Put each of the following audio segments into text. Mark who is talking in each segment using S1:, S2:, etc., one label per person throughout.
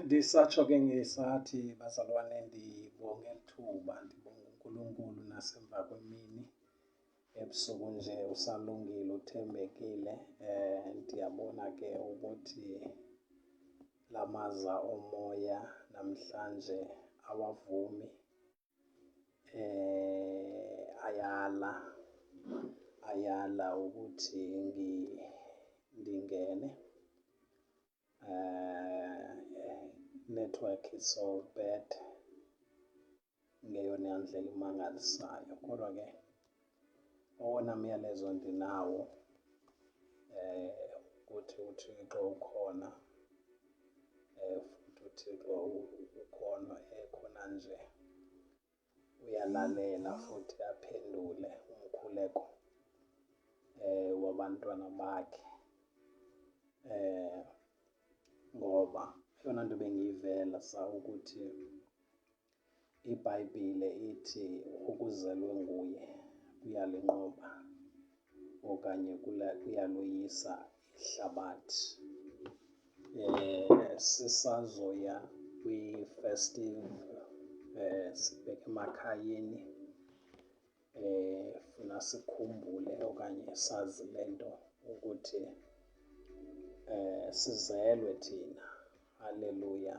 S1: Ndisatsho ke ngesathi bazalwane, ndibonge eli thuba, ndibonga uNkulunkulu nasemva kwemini, ebusuku nje usalungile uthembekile. Ndiyabona ke ukuthi la maza omoya namhlanje awavumi, ayala, ayala ukuthi ndingene. Network is so bad ngeyona ndlela imangalisayo. Kodwa ke owona myalezo ndinawo kuthi uThixo ukhona, futhi uThixo ukhona ekhona nje uyalalela futhi aphendule umkhuleko wabantwana bakhe. Ngoba eyona nto bengiyivela ukuthi iBhayibhile ithi okuzelwe nguye kuyalinqoba okanye kuyaloyisa ihlabathi. Sisazoya kwi-festive, sibheke emakhayeni, funa sikhumbule okanye sazi le nto ukuthi sizelwe thina, haleluya.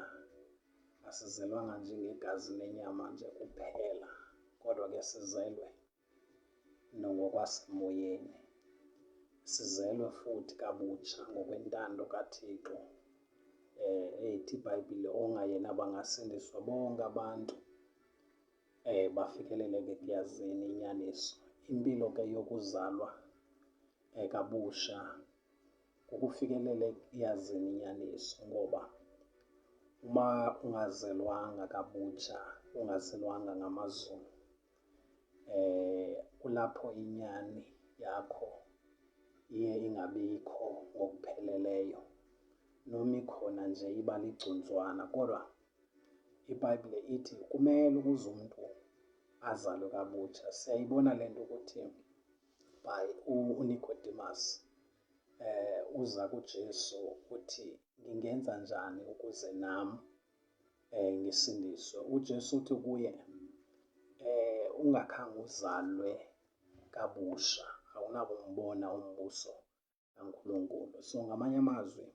S1: Asizelwanga nje ngegazi lenyama nje kuphela kodwa ke sizelwe nangokwasemoyeni. Sizelwe futhi kabutsha ngokwentando kaThixo. Ethi iBhayibhile ongayena bangasindiswa bonke abantu bafikeleleke ekuyazini inyaniso. Impilo ke yokuzalwa kabusha kukufikelela ekuyazini inyaniso, ngoba uma ungazelwanga kabutsha, ungazelwanga ngamazulu, kulapho inyani yakho iye ingabikho ngokupheleleyo, noma ikhona nje iba ligcuntswana. Kodwa iBhayibhile ithi kumele ukuze umntu azalwe kabutsha. Siyayibona le nto ukuthi by uNicodemus uza kuJesu uthi ngingenza njani ukuze nam ngisindiswe. UJesu uthi kuye ungakhange uzalwe kabusha awunakumbona umbuso kaNkulunkulu. So ngamanye amazwi,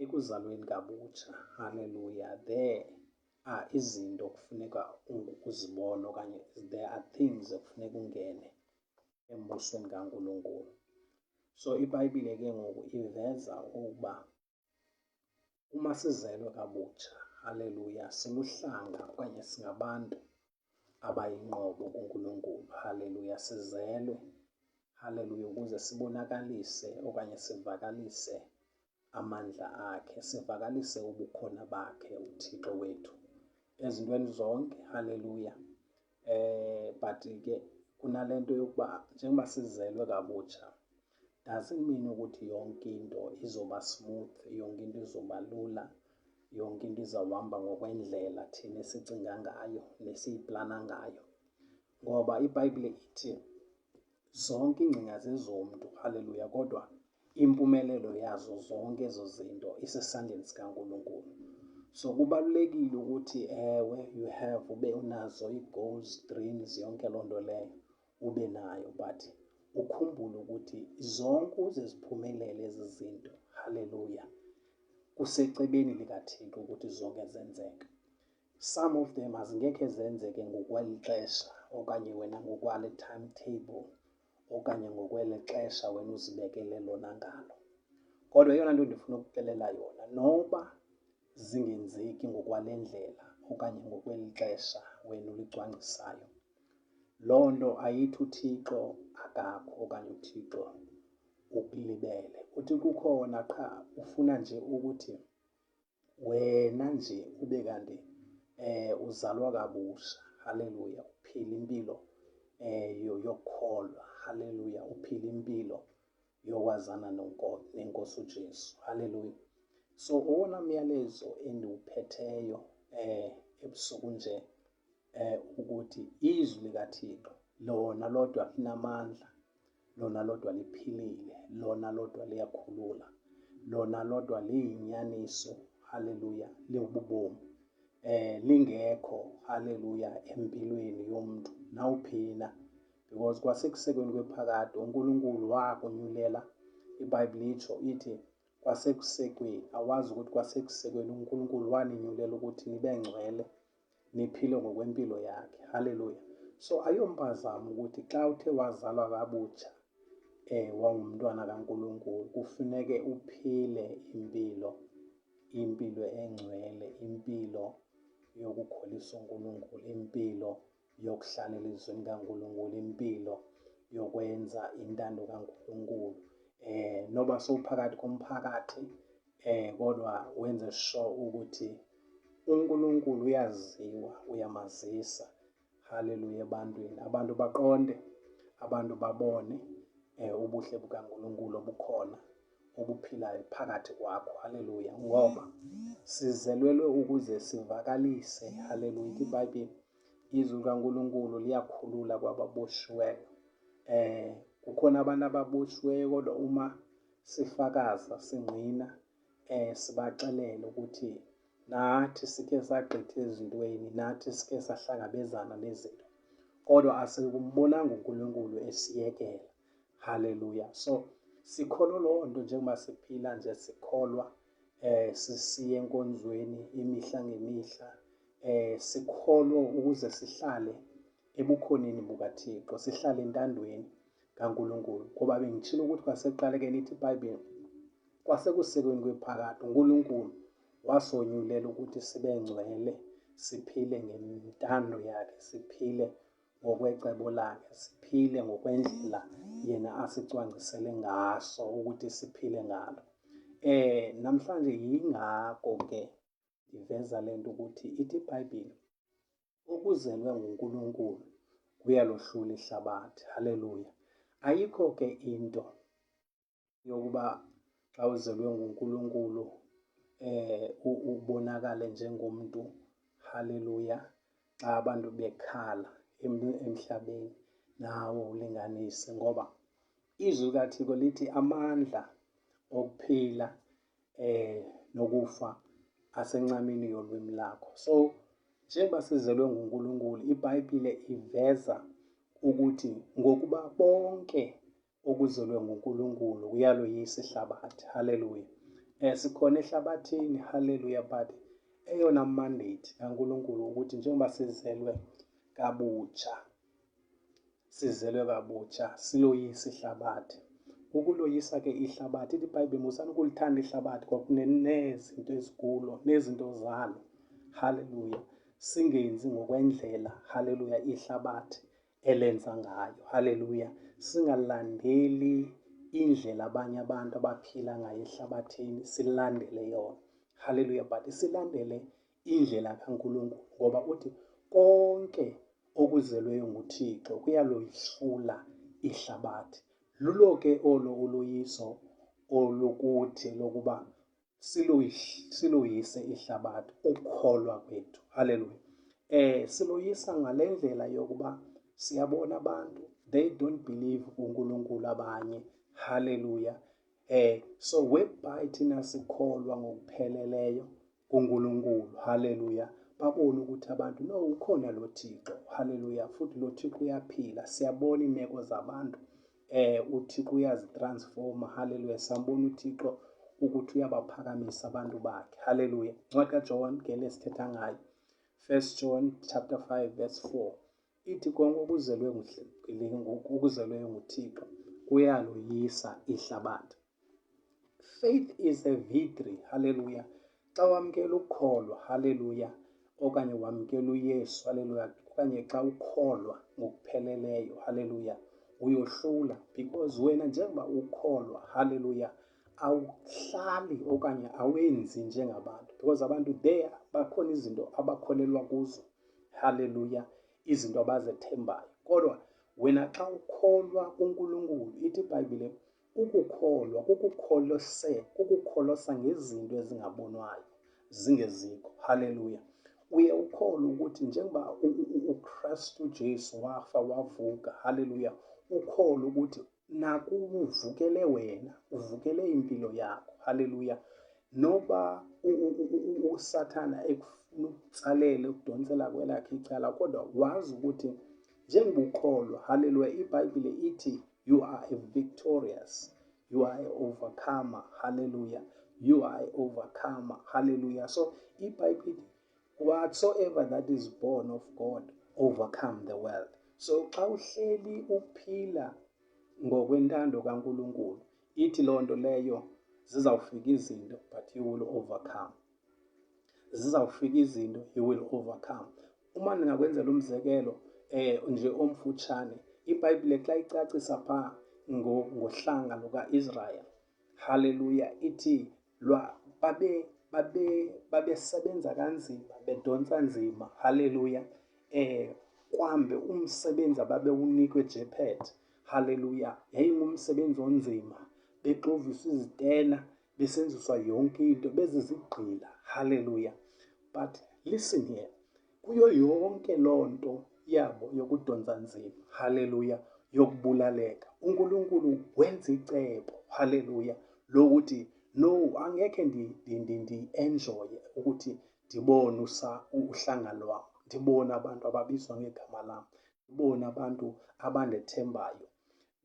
S1: ekuzalweni kabutsha, haleluya, there are izinto kufuneka uzibone okanye there are things ekufuneka ungene embusweni kaNkulunkulu. So iBhayibhile ke ngoku iveza ukuba uma sizelwe kabutsha, haleluya, siluhlanga okanye singabantu abayinqobo kuNkulunkulu, haleluya. Sizelwe, haleluya, ukuze sibonakalise okanye sivakalise amandla akhe, sivakalise ubukhona bakhe uThixo wethu ezintweni zonke, haleluya. But ke kunalento yokuba njengoba sizelwe kabutsha doesn't mean ukuthi yonke into izoba smooth, yonke into izoba lula, yonke into izawuhamba ngokwendlela thina esicinga ngayo nesiyiplana ngayo. Ngoba iBhayibhile ithi zonke iingcinga zezomntu, haleluya, kodwa impumelelo yazo zonke ezo zinto isesandleni sikaNkulunkulu. So kubalulekile ukuthi ewe, you have ube unazo ii-goals, dreams, yonke loo nto leyo ube nayo, but ukhumbule ukuthi zonke ukuze ziphumelele ezi zinto, haleluya, kusecebeni likaThixo ukuthi zonke zenzeke. Some of them azingekhe zenzeke ngokweli xesha okanye wena ngokwale timetable okanye ngokweli xesha wena uzibekele lona ngalo. Kodwa eyona nto ndifuna ukuxelela yona, noba zingenzeki ngokwale ndlela okanye ngokweli xesha wena ulicwangcisayo, loo nto ayithi uThixo akakho okanye uThixo ukulibele. UThixo ukhona, qha ufuna nje ukuthi wena nje ube kanti uzalwa kabusha, haleluya, uphila impilo yokukholwa, haleluya, uphila impilo yokwazana neNkosi uJesu, haleluya. So owona myalezo endiwuphetheyo ebusuku nje ukuthi izwi likaThixo lona lodwa linamandla, lona lodwa liphilile, lona lodwa liyakhulula, lona lodwa liyinyaniso, haleluya, libubomi lingekho, haleluya, empilweni yomntu nawuphina, because kwasekusekweni kwephakade uNkulunkulu wakunyulela. IBhayibhile itsho ithi kwasekusekweni, awazi ukuthi kwasekusekweni uNkulunkulu waninyulela ukuthi nibe ngcwele, niphile ngokwempilo yakhe. Haleluya. So ayompazamo ukuthi xa uthe wazalwa kabutsha wangumntwana kaNkulunkulu, kufuneke uphile impilo, impilo engcwele, impilo yokukholisa uNkulunkulu, impilo yokuhlala elizwini kaNkulunkulu, impilo yokwenza intando kaNkulunkulu. Noba sowuphakathi komphakathi, kodwa wenze sure ukuthi uNkulunkulu uyaziwa, uyamazisa, haleluya, ebantwini. Abantu baqonde, abantu babone ubuhle bukaNkulunkulu obukhona obuphilayo phakathi kwakho. Haleluya. Ngoba sizelwelwe ukuze sivakalise, haleluya. IBhayibhile, izwi likaNkulunkulu liyakhulula kwababoshiweyo. Kukhona abantu ababoshiweyo, kodwa uma sifakaza, singqina, sibaxelele ukuthi nathi sike sagqitha ezintweni, nathi sike sahlangabezana nezinto, kodwa asikumbonanga uNkulunkulu esiyekela. Haleluya. So sikholwa loo nto njengoba siphila nje, sikholwa sisiye enkonzweni imihla ngemihla, sikholwa ukuze sihlale ebukhoneni bukaThixo, sihlale entandweni kaNkulunkulu. Ngoba bengitshilo ukuthi kwasekuqalekeni, ithi iBhayibhile, kwasekusekweni kwephakade uNkulunkulu wasonyulela ukuthi sibe ngcwele, siphile ngentando yakhe, siphile ngokwecebo lakhe, siphile ngokwendlela yena asicwangcisele ngaso ukuthi siphile ngalo. Namhlanje yingako ke ndiveza le nto ukuthi ithi iBhayibhile okuzelwe nguNkulunkulu kuyalohlula ihlabathi. Haleluya. Ayikho ke into yokuba xa uzelwe nguNkulunkulu ubonakale njengomntu, haleluya, xa abantu bekhala emhlabeni nawe ulinganise, ngoba izwi likaThixo lithi amandla okuphila nokufa asencamini yolwimi lakho. So njengoba sizelwe nguNkulunkulu, iBhayibhile iveza ukuthi ngokuba bonke okuzelwe nguNkulunkulu kuyaloyisa ihlabathi. Haleluya. Sikhona ehlabathini, haleluya, but eyona mandate kaNkulunkulu ukuthi njengoba sizelwe kabutsha, sizelwe kabutsha, siloyisa ihlabathi. Ukuloyisa ke ihlabathi, ithi iBhayibhile musani ukulithanda ihlabathi kwakune nezinto ezikulo nezinto zalo. Haleluya. Singenzi ngokwendlela, haleluya, ihlabathi elenza ngayo. Haleluya. Singalandeli indlela abanye abantu abaphila ngayo ehlabathini, silandele yona. Haleluya, but silandele indlela kaNkulunkulu, ngoba uthi konke okuzelweyo nguThixo kuyaloyihlula ihlabathi. Lulo ke olo uloyiso olukuthi lokuba siloyise ihlabathi, ukukholwa kwethu. Haleluya. Siloyisa ngalendlela yokuba siyabona abantu, they don't believe kuNkulunkulu abanye. Haleluya. So whereby thina sikholwa ngokupheleleyo kuNkulunkulu, haleluya, babone ukuthi abantu, no, ukhona lo Thixo, haleluya, futhi lo Thixo uyaphila. Siyabona imeko zabantu, uThixo uyazitransforma, haleluya. Siyambona uThixo ukuthi uyabaphakamisa abantu bakhe. Haleluya. Incwadi kaJohn ke lesithetha ngayo, First John chapter 5 verse 4, ithi konke okuzelweyo nguThixo kuyaloyisa ihlabathi. Faith is a victory. Haleluya. Xa wamkela ukukholwa, haleluya, okanye wamkela uYesu, haleluya, okanye xa ukholwa ngokupheleleyo, haleluya, uyohlula, because wena njengoba ukholwa, haleluya, awuhlali okanye awenzi njengabantu, because abantu there bakhona izinto abakholelwa kuzo, haleluya, izinto abazethembayo. Kodwa wena xa ukholwa kuNkulunkulu, ithi iBhayibhile ukukholwa kukukholosa ngezinto ezingabonwayo zingezikho. Haleluya. Uye ukholwe ukuthi njengoba uKristu Jesu wafa wavuka, haleluya, ukholwe ukuthi nakuwe uvukele wena, uvukele impilo yakho. Haleluya. Noba uSathana ekufuna ukutsalela ukudonsela kwelakhe icala, kodwa wazi ukuthi njengoba ukholwa, haleluya, iBhayibhile ithi you are a victorious, you are a overcomer, haleluya, you are a overcomer, haleluya. So iBhayibhile, whatsoever that is born of God overcome the world. So xa uhleli uphila ngokwentando kaNkulunkulu, ithi loo nto leyo zizawufika izinto, but you will overcome. Zizawufika izinto, you will overcome. Uma ndingakwenzela umzekelo nje omfutshane, iBhayibhile xa icacisa phaa ngohlanga lukaIsrael, haleluya, ithi lwa babe babe babesebenza kanzima, bedontsa nzima, haleluya, kwambe umsebenzi ababewunikwe eJephethe, haleluya, yayingumsebenzi onzima, bexoviswa izitena, besenziswa yonke into, bezizigqila, haleluya. But listen here, kuyo yonke loo nto yabo yokudontsa nzima, haleluya, yokubulaleka, uNkulunkulu wenza icebo, haleluya, lokuthi no, angekhe ndi-enjoye ukuthi ndibone uhlanga lwam, ndibone abantu ababizwa ngegama lam, ndibone abantu abandethembayo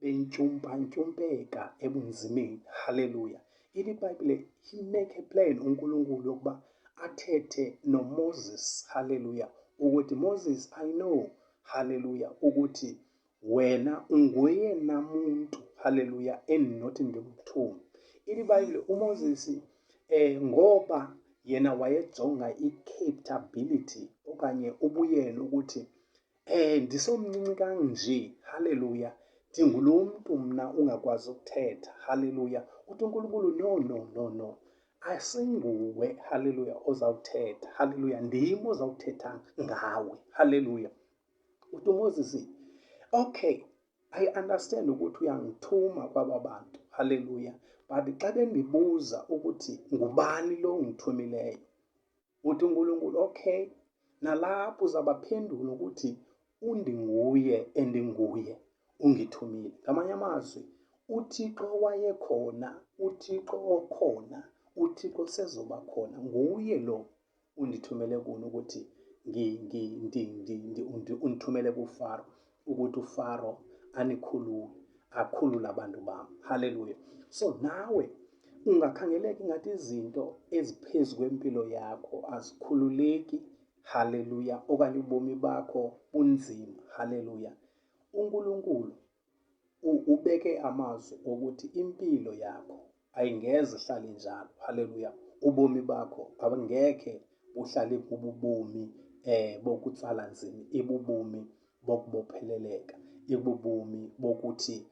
S1: bentyumpantyumpeka ebunzimeni, haleluya. Ithi iBhayibhile, he make a plan uNkulunkulu yokuba athethe noMoses, haleluya, ukuthi Moses, I know, haleluya, ukuthi wena ungoyena muntu, haleluya, endinothi ndimthume. Ithi iBhayibhile uMoses, ngoba yena wayejonga i-capability okanye ubuyena ukuthi ndisomncinci kanje, haleluya, ndingulo mntu mna ungakwazi ukuthetha, haleluya. Uthi uNkulunkulu, no, no, no, no, asinguwe, haleluya, ozawuthetha, haleluya, ndim ozawuthetha ngawe, haleluya. Uthi uMoses, okay, I understand ukuthi uyangithuma kwaba bantu, haleluya, but xa bendibuza ukuthi ngubani lo ungithumileyo, uthi uNkulunkulu, okay, nalapho uzabaphendula ukuthi undinguye endinguye ungithumile. Ngamanye amazwi, uThixo wayekhona, uThixo okhona, uThixo sezoba khona, nguye lo undithumele kuni ukuthi undithumele kuFaro ukuthi uFaro anikhulule, akhulule abantu bam, haleluya. So nawe ungakhangeleka ingathi izinto eziphezu kwempilo yakho azikhululeki, haleluya, okanye ubomi bakho bunzima, haleluya. uNkulunkulu ubeke amazwi okuthi impilo yakho ayingeze ihlale njalo, haleluya. Ubomi bakho abungekhe buhlale bububomi bokutsala nzima, ibubomi bokubopheleleka, ibubomi bokuthi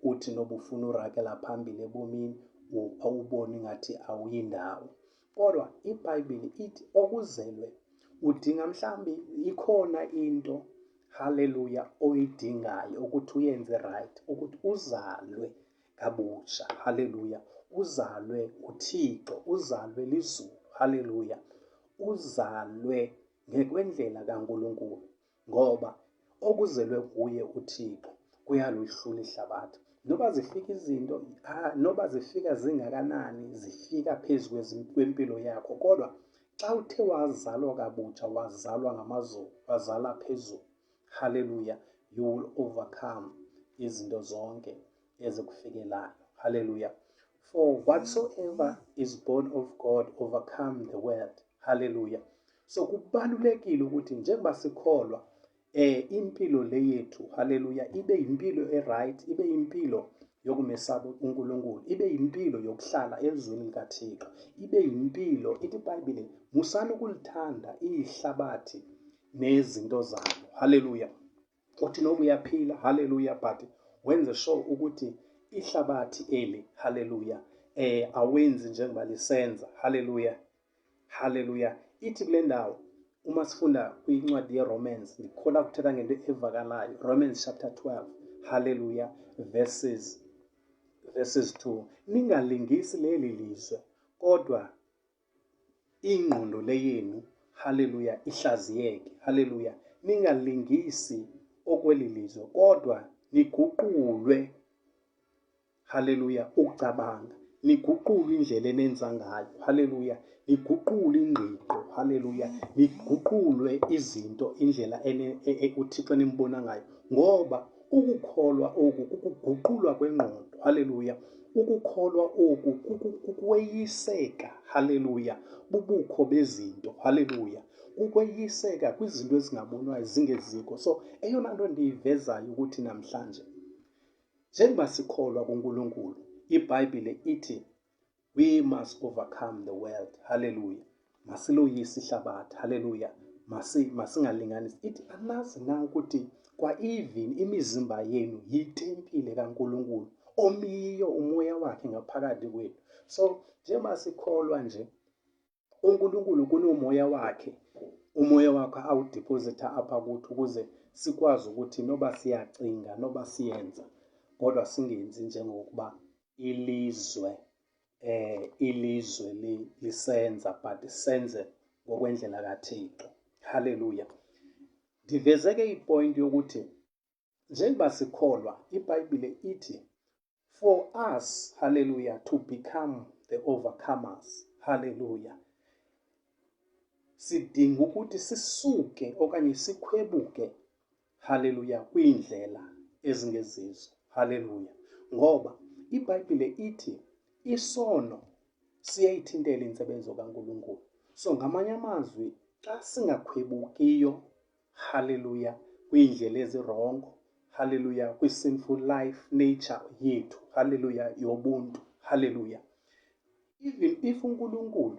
S1: uthi noba ufuna urakela phambili ebomini awubone ngathi awuyindawo. Kodwa iBhayibhile ithi okuzelwe udinga, mhlawumbi ikhona into, haleluya, oyidingayo ukuthi uyenze right, ukuthi uzalwe kabusha, haleluya, uzalwe nguThixo, uzalwe lizulu, haleluya, uzalwe ngekwendlela kaNkulunkulu, ngoba okuzelwe kuye uThixo kuyaluhlula ihlabathi. Noba zifika izinto, noba zifika zingakanani, zifika phezu kwempilo yakho, kodwa xa uthe wazalwa kabutsha, wazalwa ngamazulu, wazala phezulu, haleluya, you will overcome izinto zonke ezikufikelayo, haleluya. For whatsoever is born of God overcome the world, haleluya. So kubalulekile ukuthi njengoba sikholwa, impilo le yethu, haleluya, ibe yimpilo e-right, ibe yimpilo yokumesaba uNkulunkulu, ibe yimpilo yokuhlala ezwini likaThixo, ibe yimpilo, ithi iBhayibhile, musani ukulithanda ihlabathi nezinto zalo, haleluya. Uthi noba uyaphila, haleluya, but wenze sure ukuthi ihlabathi eli, haleluya, awenzi njengoba lisenza, haleluya, haleluya. Ithi kule ndawo uma sifunda kwincwadi yeRomans, ndikholwa kuthetha ngento evakalayo, Romans chapter 12, haleluya, verses 2, ningalingisi leli lizwe, kodwa ingqondo le yenu, haleluya, ihlaziyeke, haleluya. Ningalingisi okweli lizwe, kodwa niguqulwe, haleluya, ukucabanga. Niguqule indlela enenza ngayo. Haleluya. Niguqule ingqiqo. Haleluya. Niguqulwe izinto, indlela uThixo enimbona ngayo. Ngoba ukukholwa oku kukuguqulwa kwengqondo. Haleluya. Ukukholwa oku kukweyiseka. Haleluya. Bubukho bezinto. Haleluya. Kukweyiseka kwizinto ezingabonwayo zingezikho. So eyona nto ndiyivezayo ukuthi namhlanje, njengoba sikholwa kuNkulunkulu, iBhayibhile ithi we must overcome the world. Haleluya. Masiloyise ihlabathi. Haleluya. Masingalinganisi. Ithi anazi na ukuthi kwa even imizimba yenu yitempile kaNkulunkulu omiyo umoya wakhe ngaphakathi kwethu. So njengoba sikholwa nje, uNkulunkulu kunomoya wakhe, umoya wakhe awudepositha apha kuthi ukuze sikwazi ukuthi noba siyacinga noba siyenza, kodwa singenzi njengokuba ilizwe ilizwe lisenza, but senze ngokwendlela kaThixo. Haleluya. Ndiveze ke ipoint yokuthi njengoba sikholwa, iBhayibhile ithi for us, hallelujah, to become the overcomers, hallelujah, sidinga ukuthi sisuke okanye sikhwebuke, hallelujah, kwiindlela ezingezizo. Hallelujah. Ngoba iBhayibhile ithi isono siyayithintela intsebenzo kaNkulunkulu. So ngamanye amazwi, xa singakhwebukiyo, hallelujah, kwiindlela ezirongo, hallelujah, kwi-sinful life nature yethu, hallelujah, yobuntu, hallelujah, even if uNkulunkulu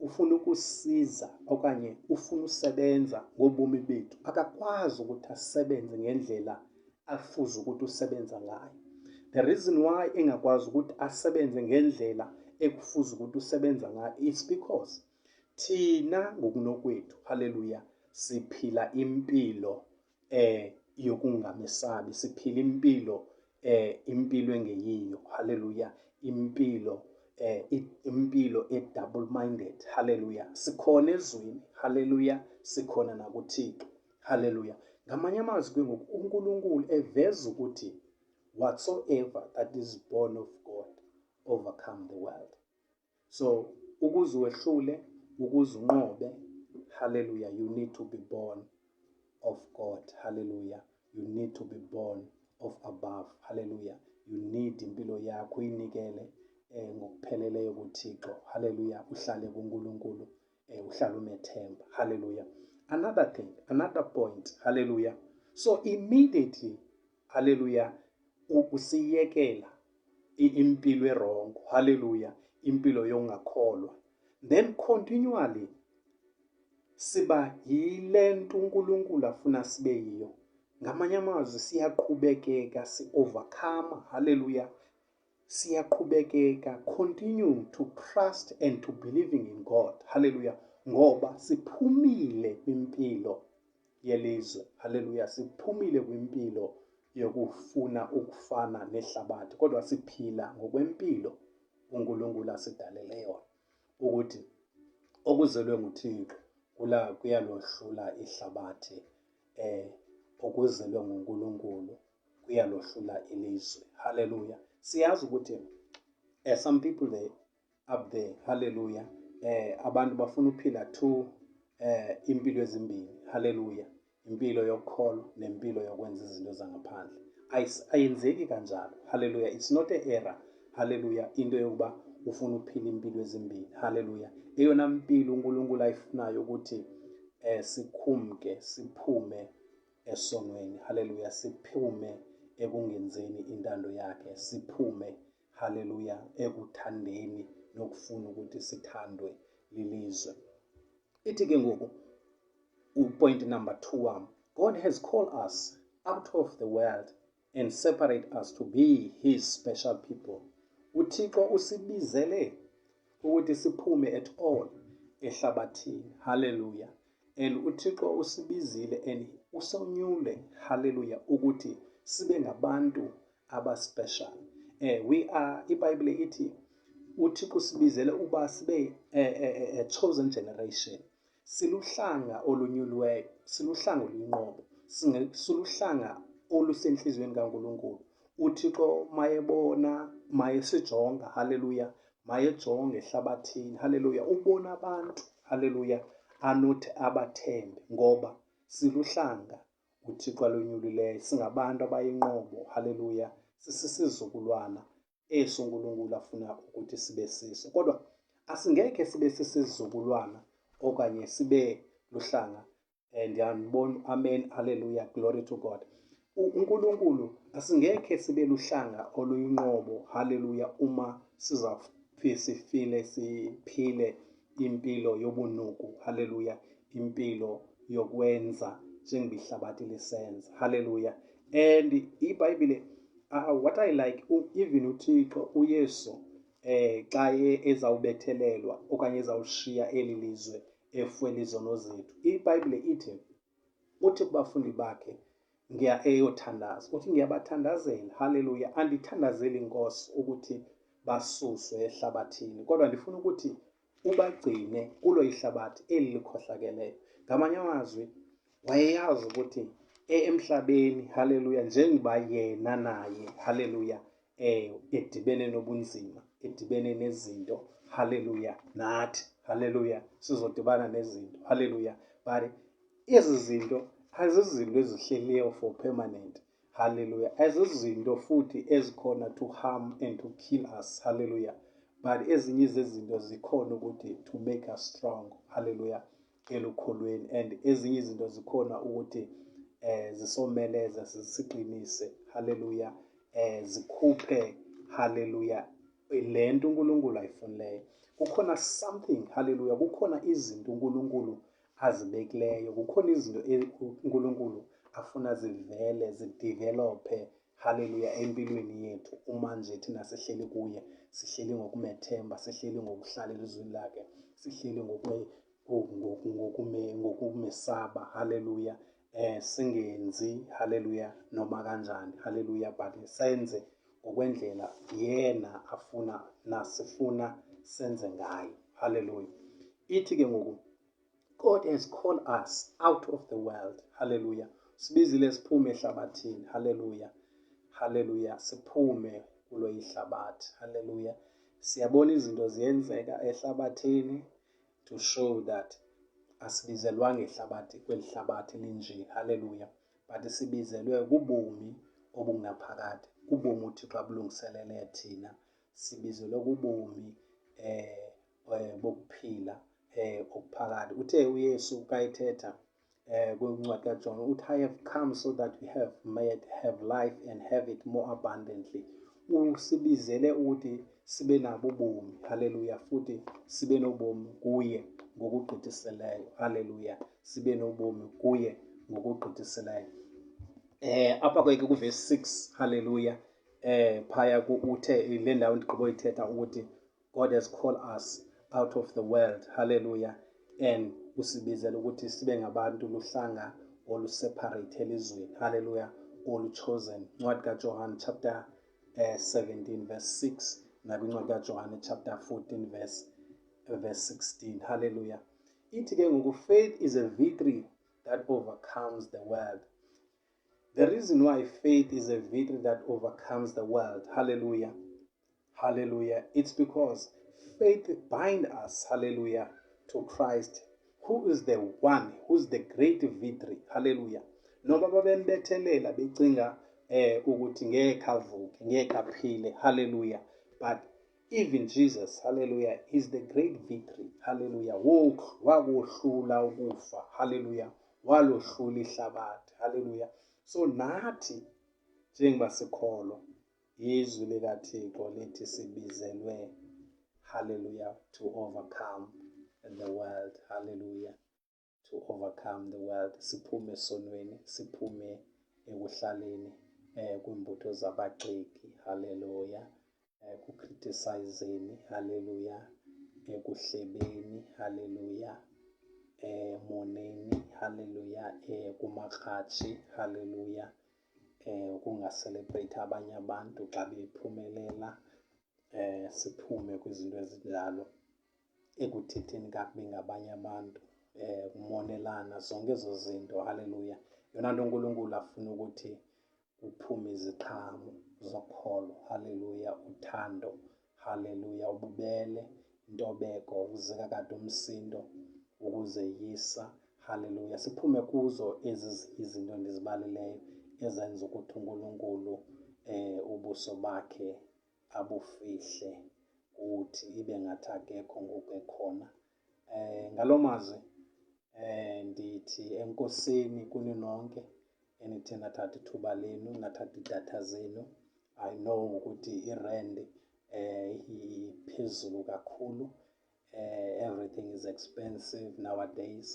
S1: ufuna ukusiza okanye ufuna usebenza ngobomi bethu, akakwazi ukuthi asebenze ngendlela afuze ukuthi usebenza ngayo. The reason why engakwazi ukuthi asebenze ngendlela ekufuze ukuthi usebenza ngayo is because thina ngokunokwethu, haleluya, siphila impilo yokungamesabi, siphila impilo impilo engeyiyo, haleluya, impilo e double minded. Haleluya. Sikhona ezweni, haleluya, sikhona nakuThixo. Haleluya. Ngamanye amazwi ke ngoku uNkulunkulu eveza ukuthi whatsoever that is born of God overcome the world. So ukuze wehlule, ukuze unqobe, hallelujah, you need to be born of God. Hallelujah. You need to be born of above. Hallelujah. You need impilo yakho uyinikele ngokupheleleyo kuThixo. Hallelujah. Uhlale kuNkulunkulu, uhlale umethemba. Hallelujah. Another thing, another point. Hallelujah. So immediately, hallelujah, usiyekela impilo erongo, hallelujah, impilo yongakholwa, then continually siba yile nto uNkulunkulu afuna sibe yiyo. Ngamanye amazwi, siyaqhubekeka si-overcome. Hallelujah. Siyaqhubekeka, continue to trust and to believing in God. Hallelujah. Ngoba siphumile kwimpilo yelizwe. Hallelujah. Siphumile kwimpilo yokufuna ukufana nehlabathi, kodwa siphila ngokwempilo uNkulunkulu asidalele yona, ukuthi okuzelwe nguThixo kula kuyalohlula ihlabathi, okuzelwe nguNkulunkulu kuyalohlula ilizwe. Hallelujah. Siyazi ukuthi some people they up there, hallelujah, abantu bafuna ukuphila two impilo ezimbini. Hallelujah. Impilo yokukholwa nempilo yokwenza izinto zangaphandle. Ayenzeki kanjalo. Hallelujah. It's not a error, hallelujah, into yokuba ufuna ukuphila impilo ezimbini. Hallelujah. Eyona mpilo uNkulunkulu ayifunayo ukuthi sikhumke, siphume esonweni. Hallelujah. Siphume ekungenzeni intando yakhe, siphume, hallelujah, ekuthandeni nokufuna ukuthi sithandwe lilizwe. Ithi ke ngoku point number 2 wam, God has called us out of the world and separate us to be his special people. UThixo usibizele ukuthi siphume at all ehlabathini. Hallelujah. And uThixo usibizile and usonyule, hallelujah, ukuthi sibe ngabantu aba-special. We are, iBhayibhile ithi uThixo usibizele uba sibe a chosen generation. Siluhlanga olunyuliweyo, siluhlanga oluyinqobo, siluhlanga olusenhliziyweni kaNkulunkulu. UThixo mayebona, mayesijonga, hallelujah, Mayejonge ehlabathini, haleluya, ubona abantu, haleluya, anothi abathembe, ngoba siluhlanga uThixo alonyulileyo, singabantu abayinqobo, haleluya, sisisizukulwana eso uNkulunkulu afuna ukuthi sibe siso. Kodwa asingekhe sibe sisizukulwana okanye sibe luhlanga. Ndiyandibona, amen, haleluya, glory to God. UNkulunkulu asingekhe sibe luhlanga oluyinqobo, haleluya, uma sizafike siphile impilo yobunuku, haleluya, impilo yokwenza njengoba ihlabathi lisenza, haleluya. And iBhayibhile, what I like, even uThixo uYesu xa ezawubethelelwa okanye ezawushiya eli lizwe efwela izono zethu, iBhayibhile ithi uthi kubafundi bakhe ngiya eyothandaza, uthi ngiyabathandazela, haleluya, andithandazeli inkosi ukuthi basuswe ehlabathini, kodwa ndifuna ukuthi ubagcine kulo ihlabathi eli likhohlakeleyo. Ngamanye amazwi wayeyazi ukuthi emhlabeni, haleluya, njengoba yena naye, haleluya, edibene nobunzima, edibene nezinto, haleluya, nathi, haleluya, sizodibana nezinto, haleluya. But ezi zinto azizinto ezihleliyo for permanent, haleluya, azizinto futhi ezikhona to harm and to kill us, haleluya, but ezinye zezinto zikhona ukuthi to make us strong, haleluya, elukholweni, and ezinye izinto zikhona ukuthi zisomeleze, siqinise, haleluya, zikhuphe, haleluya, lento uNkulunkulu ayifunileyo. Kukhona something, haleluya, kukhona izinto uNkulunkulu azibekileyo, kukhona izinto uNkulunkulu afuna zivele zidevelope, haleluya, empilweni yethu uma nje thina sihleli kuye, sihleli ngokumethemba, sihleli ngokuhlala elizwini lakhe, sihleli ngokumesaba, haleluya, singenzi, haleluya, noma kanjani, haleluya, but senze ngokwendlela yena afuna nasifuna senze ngayo, haleluya. Ithi ke ngoku God has called us out of the world, haleluya, sibizile siphume ehlabathini, haleluya, haleluya, siphume kulo ihlabathi, haleluya. Siyabona izinto ziyenzeka ehlabathini to show that asibizelwanga ehlabathi kweli hlabathi linje, haleluya, but sibizelwe kubomi obungaphakade, kubomi uThixo abulungiselele thina, sibizelwe kubomi bokuphila okuphakade. Uthe uYesu kayithetha kwincwadi kaJohn, uthi I have come so that we have made have life and have it more abundantly. Usibizele ukuthi sibe nabo ubomi, haleluya, futhi sibe nobomi kuye ngokugqithiseleyo, haleluya, sibe nobomi kuye ngokugqithiseleyo. Apha ke kuverse 6, haleluya, phaya uthe le ndawo ndigqibo ithetha ukuthi God has called us out of the world, haleluya, and usibizela ukuthi sibe ngabantu luhlanga oluseparate elizweni, haleluya, olu-chosen. Incwadi kaJohn chapter 17 verse 6 nakwincwadi kaJohn chapter 14 verse 16, haleluya. Ithi ke ngoku faith is a victory that overcomes the world. The reason why faith is a victory that overcomes the world, hallelujah, hallelujah, it's because faith binds us, hallelujah, to Christ, who is the one, who's the great victory, hallelujah. Noma babembethelela becinga ukuthi ngeke avuke, ngeke aphile, hallelujah, but even Jesus, hallelujah, is the great victory, hallelujah. Wakohlula ukufa, hallelujah, walohlula ihlabathi, hallelujah. So nathi njengoba sikholwa izwi likaThixo lithi sibizelwe, hallelujah, to overcome the world, hallelujah, to overcome the world. Siphume esonweni, siphume ekuhlaleni kwimbutho zabagxeki, hallelujah, ku-criticizeni, hallelujah, ekuhlebeni, hallelujah, moneni, hallelujah, kumakratshi, hallelujah, ukunga-celebrate abanye abantu xa bephumelela, siphume kwizinto ezinjalo, ekuthetheni kakubi ngabanye abantu, kumonelana, zonke ezo zinto, hallelujah. Yona nto uNkulunkulu afuna ukuthi kuphume iziqhamo zokholo, hallelujah, uthando, Haleluya, ububele, intobeko, ukuzeka kade umsindo, ukuzeyisa. Haleluya. Siphume kuzo ezi izinto ndizibalileyo ezenza ukuthi uNkulunkulu ubuso bakhe abufihle kuthi, ibe ngathi akekho ngoku ekhona. Ngaloo mazwi ndithi enkosini kuni nonke enithe nathatha ithuba lenu, nathatha iidatha zenu. I know ukuthi irandi iphezulu kakhulu, everything is expensive nowadays,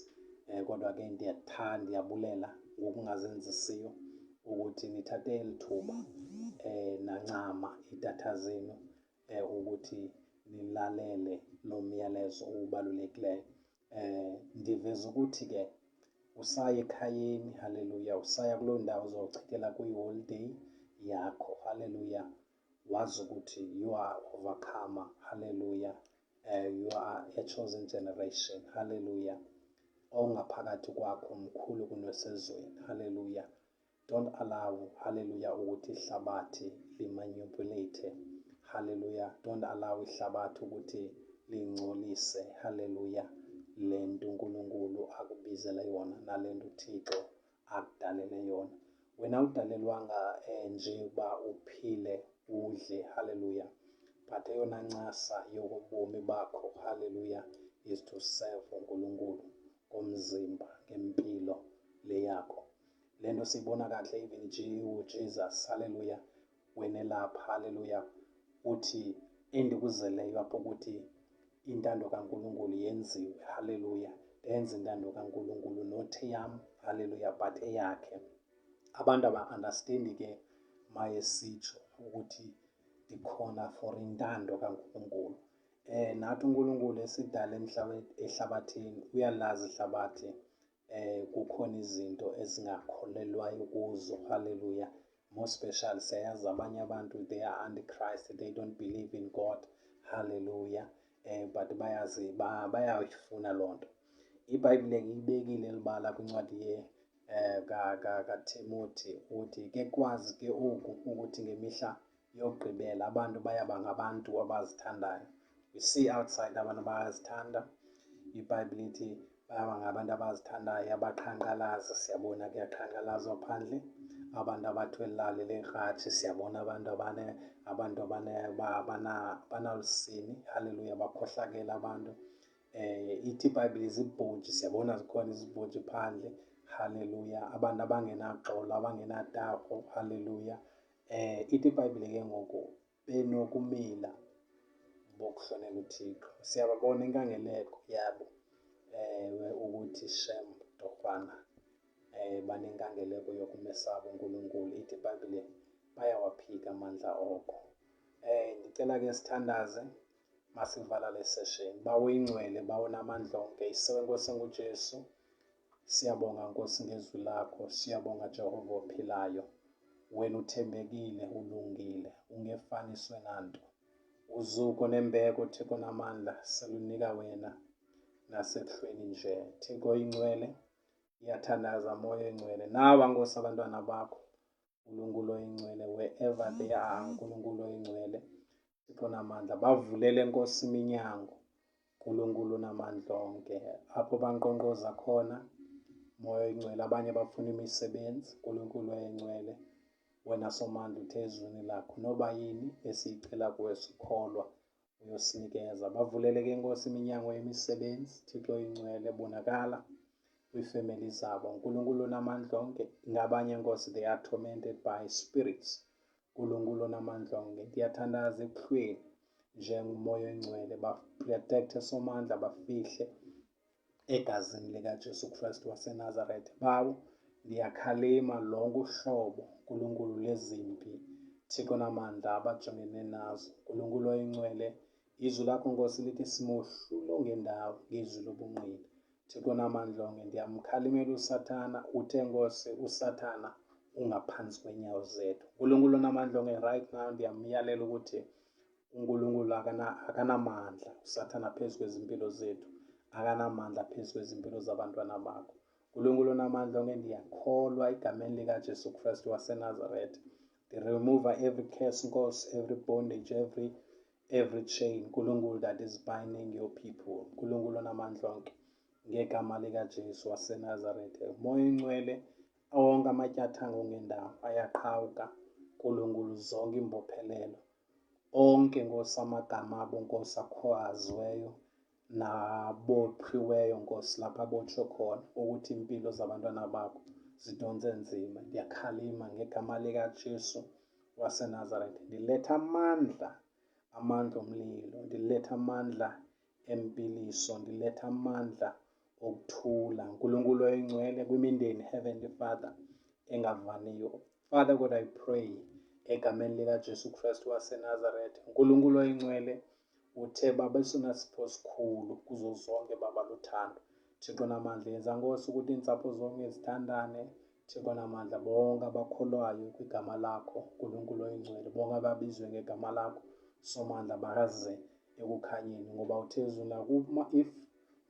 S1: kodwa ke ndiyathanda, ndiyabulela ngokungazenzisiyo ukuthi nithathe eli thuba nancama iidatha zenu ukuthi nilalele lo myalezo ubalulekileyo. Ndiveza ukuthi ke usaya ekhayeni, haleluya, usaya kuloo ndawo uzawuchithela kwi-holiday yakho, haleluya, wazi ukuthi you are overcomer, haleluya, you are a chosen generation, haleluya, ongaphakathi kwakho mkhulu kunosezweni, haleluya. Don't allow, haleluya, ukuthi ihlabathi limanipulate, haleluya. Don't allow ihlabathi ukuthi lingcolise, haleluya, le nto uNkulunkulu akubizele yona nale nto uThixo akudalele yona. Wena awudalelwanga nje uba uphile udle, haleluya, but eyona ncasa yobomi bakho, haleluya, is to serve uNkulunkulu ngomzimba, ngempilo le yakho. Le nto siyibona kahle even uJesus, haleluya, wena elapha, haleluya, uthi endikuzeleyo apho ukuthi intando kaNkulunkulu yenziwe, haleluya, ndenze intando kaNkulunkulu, not eyam, haleluya, but eyakhe. Abantu aba-understandi ke mayesitsho ukuthi ndikhona for intando kaNkulunkulu. Nathi uNkulunkulu esidala ehlabathini, uyalazi ihlabathi, kukhona izinto ezingakholelwayo kuzo, haleluya. More special siyayazi abanye abantu they are antichrist, they don't believe in God, haleluya, but bayazi bayayifuna loo nto. IBhayibhile ke ibekile elibala kwincwadi ye kaTimothy uthi ke kwazi ke oku ukuthi ngemihla yokugqibela abantu bayaba ngabantu abazithandayo. We see outside abantu bayazithanda. IBhayibhile ithi bayaba ngabantu abazithandayo, abaqhankqalazi, siyabona kuyaqhankqalazwa phandle. Abantu abathwele lekratshi, siyabona abantu abane abantu abane abanalusini, haleluya, bakhohlakele abantu. Ithi iBhayibhile izibhontshi, siyabona zikhona izibhontshi phandle, haleluya, abantu abangenaxolo, abangenatarhu, haleluya. Ithi iBhayibhile ke ngoku benokumila bokuhlonela uThixo. Siyababona inkangeleko yabo, ewe, ukuthi shem torhwana, banenkangeleko yokumesaba uNkulunkulu. Ithi iBhayibhile bayawaphika amandla oko. Ndicela ke sithandaze masivala le session. Bawo oyingcwele, Bawo onamandla onke, Yise weNkosi enguJesu, siyabonga Nkosi ngezwi lakho, siyabonga Jehova ophilayo. Wena uthembekile, ulungile, ungefaniswe nanto. Uzuko nembeko Thixo namandla silunika wena nasekuhlweni nje. Thixo oyingcwele, iyathandaza Moya oyingcwele. Nawa Nkosi abantwana bakho, Nkulunkulu oyingcwele, wherever they are, Nkulunkulu oyingcwele, Thixo namandla, bavulele Nkosi iminyango, Nkulunkulu namandla onke, apho bankqonkqoza khona, Moya oyingcwele, abanye bafuna imisebenzi, Nkulunkulu oyingcwele, wena Somandla uthe ezwini lakho, noba yini esiyicela kuwe sikholwa, uyosinikeza. Bavulele ke Nkosi iminyango yemisebenzi, Thixo oyingcwele, bonakala kwiifemeli zabo. Nkulunkulu onamandla onke, ngabanye Nkosi they are tormented by spirits. Nkulunkulu onamandla onke, ndiyathandaza ekuhlweni njengoMoya oyingcwele, baprotekthe Somandla, bafihle egazini likaJesu Kristu waseNazaretha. Bawo, ndiyakhalima lonke uhlobo Nkulunkulu lezimpi, Thixo namandla abajongene nazo. Nkulunkulu oyingcwele, izwi lakho Nkosi lithi simohlule ongendawo ngezwi lobungqina. Thixo namandla onke, ndiyamkhalimela uSathana, uthe Nkosi uSathana ungaphantsi kweenyawo zethu. Nkulunkulu onamandla onke, right now ndiyamyalela ukuthi uNkulunkulu akanamandla uSathana phezu kwezimpilo zethu, akanamandla phezu kwezimpilo zabantwana bakho. Nkulunkulu onamandla onke, ndiyakholwa egameni likaJesu Kristu waseNazaretha. Remove every curse, Nkosi, every bondage, every Every chain, Nkulunkulu, that is binding your people, Nkulunkulu onamandla onke, ngegama likaJesu waseNazaretha, Moya Oyingcwele, wonke amatyathanga ongendawo ayaqhawuka, Nkulunkulu, zonke imbophelelo, onke Nkosi amagama abo Nkosi akhwaziweyo nabophiweyo Nkosi lapha abotshwe khona ukuthi impilo zabantwana bakho zidonse nzima. Ndiyakhalima ngegama likaJesu waseNazaretha, ndiletha amandla, amandla omlilo, ndiletha amandla empiliso, ndiletha amandla okuthula, Nkulunkulu oyingcwele, kwimindeni, Heavenly Father, engavaniyo. Father God, I pray egameni likaJesu Kristu waseNazaretha, Nkulunkulu oyingcwele, uthe Baba esona sipho sikhulu kuzo zonke Baba luthando. Thixo namandla, yenza Nkosi ukuthi iintsapho zonke zithandane. Thixo namandla, bonke abakholwayo kwigama lakho, Nkulunkulu oyingcwele, bonke ababizwe ngegama lakho, Somandla, baze ekukhanyeni, ngoba uthe ezulwini kuma if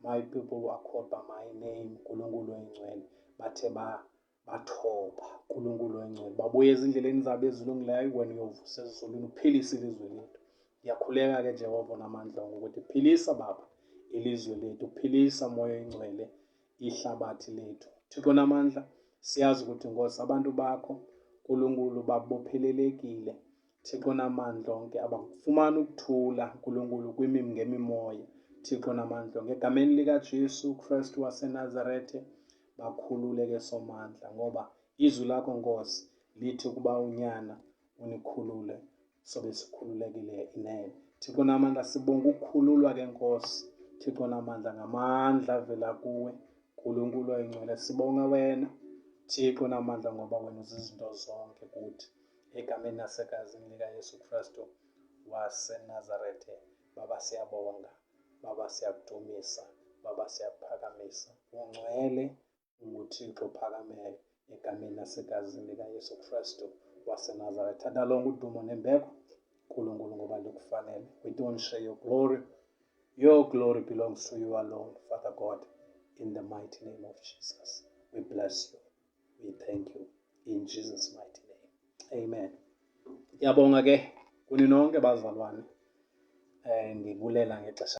S1: my people who are called by my name, Nkulunkulu oyingcwele, bathe ba bathoba, Nkulunkulu oyingcwele, babuye ezindleleni zabo ezilungileyo, wena uyovusa ezulwini uphilise ilizwe lethu. Ndiyakhuleka ke Jehova onamandla ukuthi philisa Baba ilizwe lethu, philisa Moya oyingcwele ihlabathi lethu. Thixo namandla, siyazi ukuthi Nkosi abantu bakho Nkulunkulu babophelelekile, Thixo namandla onke, abakufumani ukuthula Nkulunkulu ngemimoya. Thixo namandla onke, egameni likaJesu Kristu waseNazarethe, bakhululeke Somandla, ngoba izwi lakho Nkosi lithi ukuba unyana unikhulule sobe sikhululekile inene. Thixo namandla, sibonga ukukhululwa ke Nkosi. Thixo namandla, ngamandla avela kuwe Nkulunkulu oyingcwele, sibonga wena Thixo namandla, ngoba wena uzizinto zonke kuthi. Egameni nasegazini likaYesu Kristu waseNazarethe, Baba siyabonga, Baba siyakudumisa, Baba siyakuphakamisa. Ungcwele, unguThixo ophakameyo, egameni nasegazini likaYesu Kristu waseNazaretha. Thatha lonke udumo nembeko, Nkulunkulu, ngoba likufanele. We don't share your glory. Your glory belongs to you alone, Father God. In the mighty name of Jesus, we bless you. We thank you. In Jesus' mighty name. Amen. Ngiyabonga ke kuni nonke bazalwane. Ndibulela ngexesha.